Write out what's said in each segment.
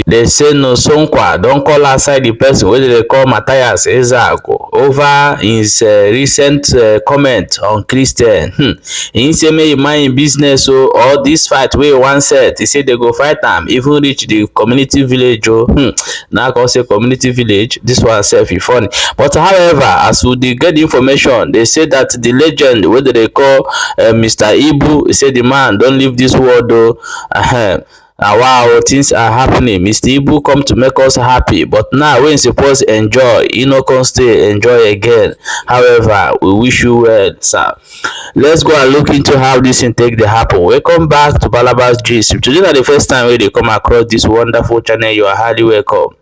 Dey say Nonsonkwa don call aside the person wey dem dey call Matthias Ezeaku over his recent comment on Christian. He say make e mind him business o, or this fight wey e wan set, e say they go fight am even reach the community village o. Now I come say community village, this one sef e funny. But however, as we dey get the information, they say that the legend wey dem dey call Mr. Ibu, say the man don leave this world o. Na wow, things are happening. Mr. Ibu come to make us happy, but now wey he suppose enjoy, he no come stay enjoy again. However, we wish you well, sir. Let's go and look into how this thing take dey happen. Welcome back to Balabas Gist. If today na the first time wey you dey come across this wonderful channel, you are highly welcome.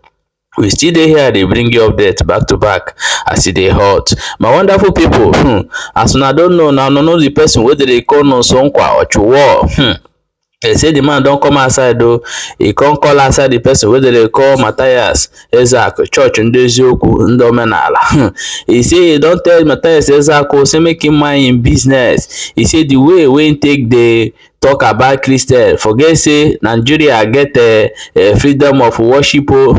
We still dey here dey bring you update back to back as e dey hot. My wonderful people, as una don know na, una know the person wey dem dey call Nonsonkwa Ochuwo. They say the man don come outside o. E come call outside the person wey dem dey call Matthias Ezeaku, church ndị eziokwu, ndị omenala. E say e don tell Matthias Ezeaku say make him mind him business. E say the way wey him take dey talk about Christian, forget say Nigeria get freedom of worship o.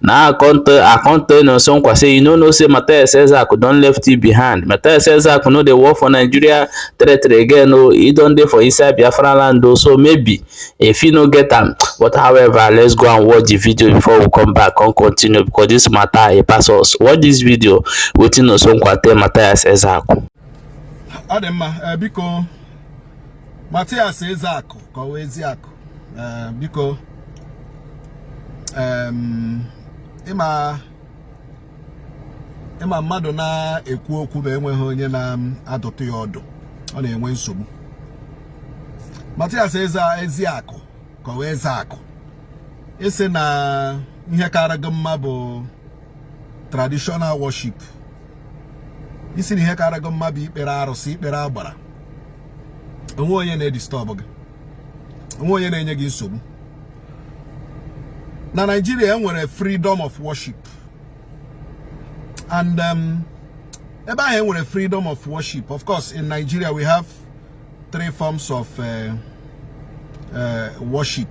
Na I come tell Nonsonkwa say you no know say Matthias Ezeaku don left you behind. Matthias Ezeaku no dey work for Nigeria territory again o. E don dey for inside Biafra land o, so maybe e fit no get am. But however, let's go and watch the video before we come back come continue, because this matter e pass us. Watch this video, wetin Nonsonkwa tell Matthias Ezeaku. Ọ dị mma. Biko, Matias Ezeakụ, ka ọ wee Ezeakụ, biko, ịma mmadụ na-ekwu okwu ma enweghị onye na-adọtụ ya ọdụ, ọ na-enwe nsogbu. Matias Ezeakụ, ka ọ wee Ezeakụ, ịsị na ihe kara gị mma bụ traditional worship, isi na ihe kara gị mma bụ ikpere arụsị, ikpere agbara, onwe onye na-edisturb gị, onwe onye na-enye gị nsogbu. Na Nigeria enwere freedom of worship, and ebe ahụ enwere freedom of worship, of course, in Nigeria we have three forms of worship.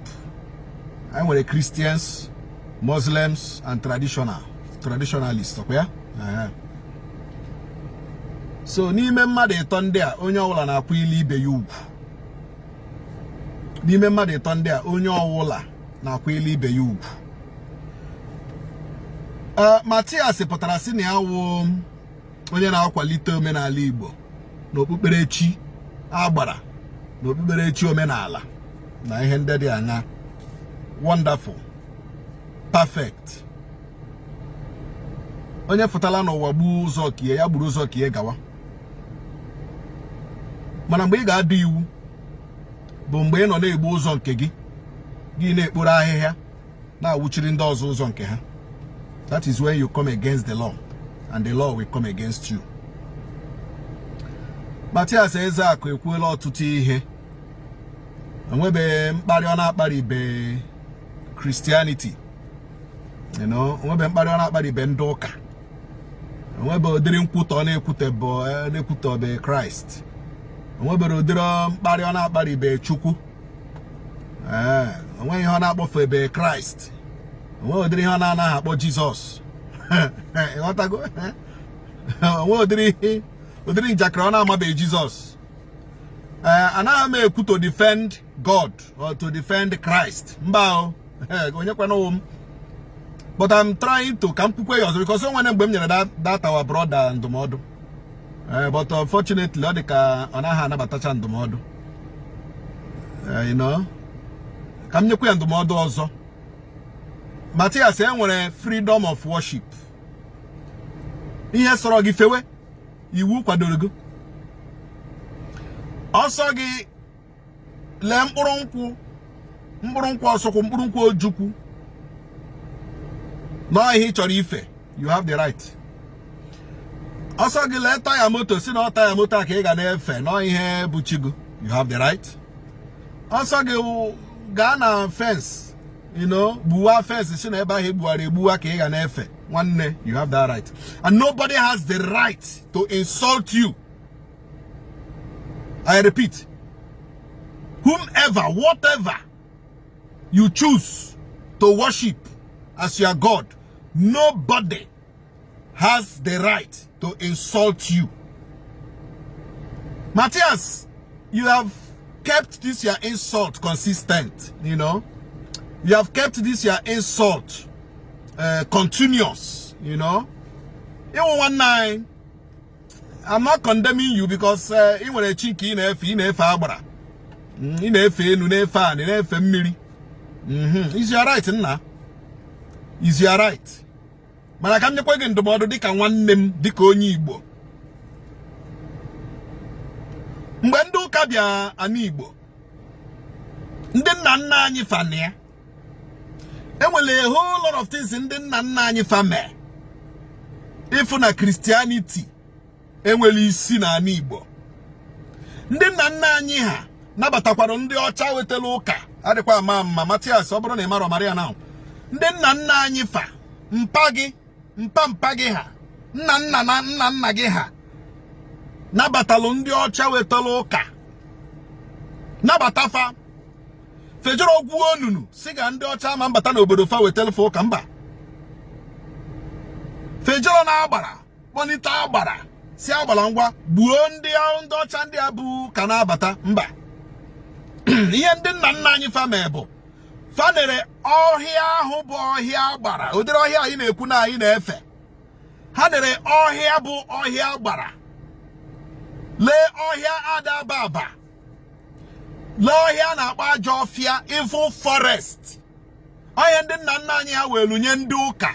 Enwere Christians, Muslims and traditionalists, ọkwa ya? So n'ime mmadụ ịtọ ndị a, onye ọbụla na-akwa ilu ibe ya ugwu. N'ime mmadụ ịtọ ndị a, onye ọbụla na-akwa ilu ibe ya ugwu. Matias pụtara sị na ya wụ onye na-akwalite omenala Igbo na okpukperechi agbara na okpukperechi omenala na ihe ndị dị anya. Wonderful, perfect. Onye fụtala n'ụwa gbuo ụzọ kie ya, gburu ụzọ kie gawa. Mana mgbe ị ga-ada iwu bụ mgbe ị nọ na-egbu ụzọ nke gị, gị na-ekporo ahịhịa na-awụchiri ndị ọzọ ụzọ nke ha. That is when you come against the law, and the law will come against you. Matias Ezeakụ ekwuola ọtụtụ ihe. Onwebeghị mkparị ọ na-akparị ibe Christianity, onwebe mkparị ọ na-akparị ibe ndị ụka, onwebe ụdịrị nkwutọ ọ na-ekwutọbe Kraịst, onwebere ụdịrị mkparị ọ na-akparị ibe Chukwu. Ee, onweghị ihe ọ na-akpọfe ebe Kraịst, onweghị ụdịrị ihe ọ na-anaghị akpọ Jizọs. Ịghọtago? Onweghị ụdịrị njakịrị ọ na-amabeghị Jizọs. Ee, anaghị m ekwu to defend God or to defend Christ, mba o, onye kwana m, but I'm trying to ka m kwukwe ya ọzọ, because o nwere mgbe m nyere that our brother ndụmọdụ, but unfortunately ọ dị ka ọ naghị anabatacha ndụmọdụ. Ka m nyekwa ya ndụmọdụ ọzọ. Matias, e nwere freedom of worship. Ihe sọrọ gị fewe, iwu kwadoro gị. Ọsọ gị lee mkpụrụ nkwụ, mkpụrụ nkwụ ọsọkwụ, mkpụrụ nkwụ ojukwu nọọ, ihe ị chọrọ ife, you have the right. Ọsọ gị lee taya moto, si na ọ taya moto a ka ị ga na-efe, nọọ ihe bụ chi gị, you have the right. Ọsọ gị gaa na fence, gbuwa fence, si na ebe ahụ egbuwara egbuwa ka ị ga na-efe, nwanne, you have that right, and nobody has the right to insult you. I repeat, whomever, whatever you choose to worship as your God, nobody has the right to insult you. Matthias, you have kept this your insult consistent. You have kept this your insult continuous. Even 19, I'm not condemning you because ị nwere chi nke ị na-efe, ị na-efe agbara, ị na-efe enu, na-efe anị, na-efe mmiri. Is your right, nna, is your right. Mana ka m nyekwa gị ndụmọdụ dịka nwanne m, dịka onye Igbo. Mgbe ndị ụka bịa ana Igbo, ndị nna nna anyị fa na ya enwere a whole lot of things ndị nna nna anyị fa mee ịfụ na Christianity enwere isi n'ala Igbo. Ndị nna nna anyị ha nabatakwara ndị ọcha wetara ụka adịkwa ama mma. Matias, ọ bụrụ na ị marọ, mara ya na ndị nna nna anyị fa, mpa gị, mpa mpa gị ha, nna nna na nna nna gị ha nabatalụ ndị ọcha wetara ụka, nabata fa, fejọrọ ogwu onunu si ga ndị ọcha ma mbata n'obodo fa wetara fa ụka. Mba, fejọrọ na agbara kpọnite agbara si agbara ngwa gbuo ndị ọcha ndị a bụ ka na-abata mba. Ihe ndị nna nna anyị fa mee bụ fa nere ọhịa ahụ bụ ọhịa agbara, ụdịrị ọhịa anyị na-ekwu na anyị na-efe. Ha nere ọhịa bụ ọhịa agbara, lee ọhịa adaba aba, lee ọhịa na-akpọ ajọ ọfịa, evil forest. Ọhịa ndị nna nna anyị ha welu nye ndị ụka.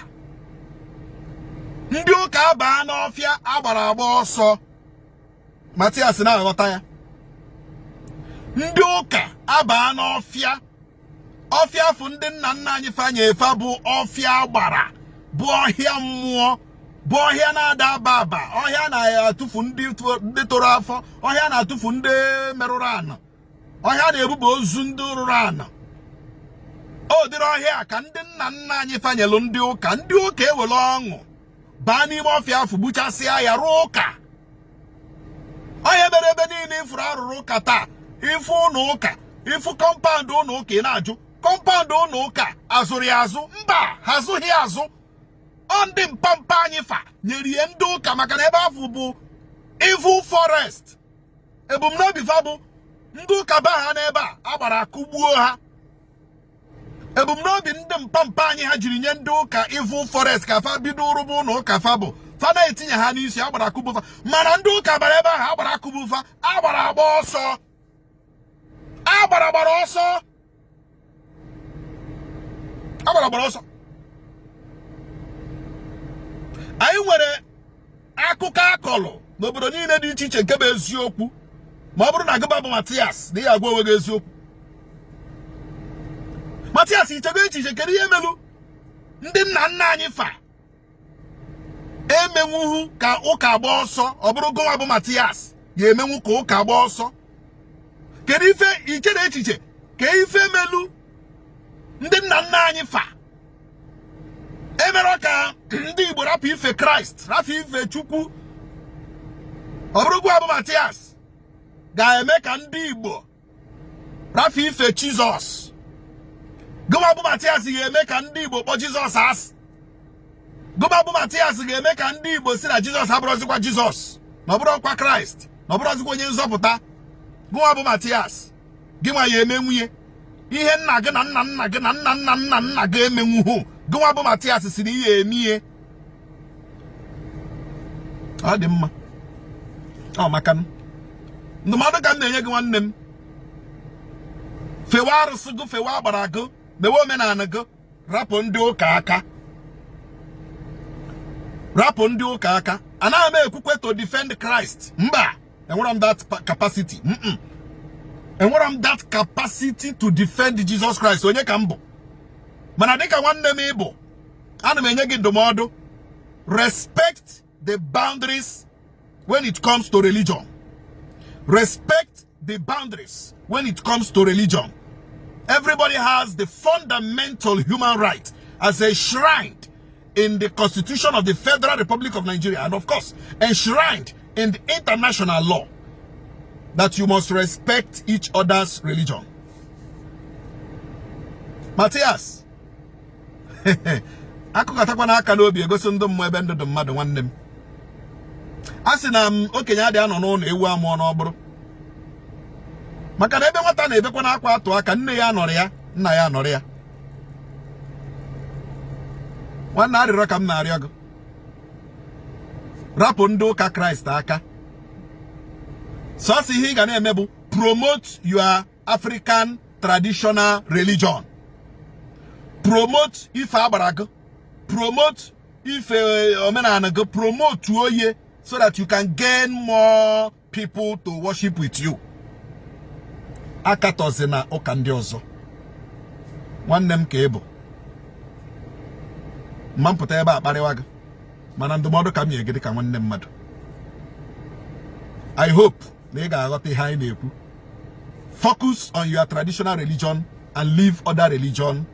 Ndị ụka abaa n'ọfịa agbara agba ọsọ. Matias na-aghọta ya. Ndị ụka abaa n'ọfịa, ọfịa afụ ndị nna nna anyị fanye efe bụ ọfịa agbara, bụ ọhịa mmụọ, bụ ọhịa na-ada aba aba, ọhịa na-atụfu ndị toro afọ, ọhịa na-atụfu ndị merụrụ anọ, ọhịa na-ebuba ozu ndị rụrụ anọ. O dịrị ọhịa ka ndị nna nna anyị fanyelụ ndị ụka. Ndị ụka ewere ọṅụ baa n'ime ọfịa afụ, gbuchasịa ya, rụọ ụka. Ọhịa mere ebe niile ifuru arụrụ ụka taa. Ifu ụlọ ụka, ifu compound ụlọ ụka, ị na-ajụ compound ụlọ ụka azụrụ ya azụ? Mba, ha azụghị azụ. Ọ ndị mpampa anyị fa nyere ihe ndị ụka, maka na ebe afụ bụ evil forest. Ebumnobi fa bụ ndị ụka ba ha n'ebe a agbara akụgbuo ha. Ebumnobi ndị mpampa anyị ha jiri nye ndị ụka evil forest ka fa bido rụba ụlọ ụka fa bụ fa na-etinye ha n'isi agbara akụgbu fa. Mana ndị ụka bara ebe ahụ, agbara akụgbu fa, agbara agba ọsọ, agbara gbara ọsọ, agbara gbara ọsọ. Anyị nwere akụkọ akọlụ n'obodo niile dị iche iche nke bụ eziokwu. Ma ọ bụrụ na gụba bụ Matias na ihe agwa onwe gị eziokwu, Matias, ichego echiche kedu ihe melu ndị nna nna anyị fa emenwuhu ka ụka gba ọsọ? Ọ bụrụ gụwa bụ Matias ga-emenwu ka ụka gba ọsọ, kedu ife ichere echiche ka ife melu ndị nna nna anyị fa emere ka ndị Igbo rapụ ife Kraịst, rapụ ife Chukwu? Ọ bụrụ gụwa bụ Matias ga-eme ka ndị Igbo rapụ ife Jizọs, gụwa bụ Matias ga-eme ka ndị Igbo kpọọ Jizọs asị, gụwa bụ Matias ga-eme ka ndị Igbo si na Jizọs abụrụzikwa Jizọs, na ọ bụrụkwa Kraịst, na ọ bụrụzikwa onye nzọpụta, gụwa bụ Matias gị nwa ya eme nwunye ihe nna gị na nna nna gị na nna nna nna nna gị emenwuhu. Gụwa bụ Matias si na ihe eme ihe ọ dị mma. Ọ maka ndụmọdụ ka m na-enye gị, nwanne m, fewe arụsị gụ, fewe agbara gụ, mewe omenala gụ, rapụ ndị ụka aka, rapụ ndị ụka aka. Anaghị m ekwukwe to defend Christ. Mba, enwere m that capacity. Enwere m that capacity to defend Jesus Christ? Onye ka m bụ? Mana dịka nwanne m ịbụ, ana m enye gị ndụmọdụ: respect the boundaries when it comes to religion. Respect the boundaries when it comes to religion. Everybody has the fundamental human right as enshrined in the Constitution of the Federal Republic of Nigeria and, of course, enshrined in the international law that you must respect each other's religion. Matthias, Akụkọtakwana aka n'obi egosi ndị mmụọ ebe ndụ dị mmadụ. Nwanne m, a sị na m okenye adịghị anọ n'ụlọ ewu amụọ n'ọgbụrụ, maka na ebe nwata na-ebekwa n'akwa atụ aka, nne ya anọrọ ya, nna ya anọrọ ya. Nwanne, arịrịọ ka m na-arịọ gị, rapụ ndị ụka Kraịst aka. Sọsọ ihe ị ga na-eme bụ promote your African traditional religion, promote ife agbara gị, promote ife omenala gị, promote oye, so that you can gain more people to worship with you. Akatọzi na ụka ndị ọzọ. Nwanne m ka ị bụ, mma mpụta ebe a kparịwa gị, mana ndụmọdụ ka m nye gị dịka nwanne mmadụ. I hope na ị ga-aghọta ihe anyị na-ekwu. Focus on your traditional religion and leave other religion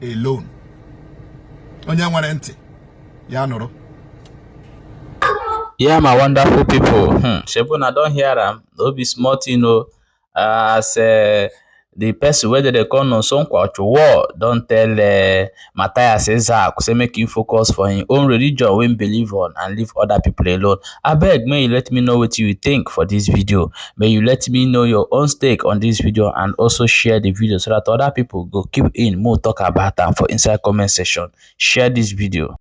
alone. Onye nwere ntị ya nụrụ. Yeah, my wonderful people. Shebi una don hear am. No be small thing o. As the person wey dem dey call Nonso Ochuwo don tell Matthias Ezeaku say make him focus for him own religion wey him believe on and leave other people alone. Abeg, may you let me know wetin you think for this video. May you let me know your own stake on this video and also share the video so that other people go keep in more talk about am for inside comment section. Share this video.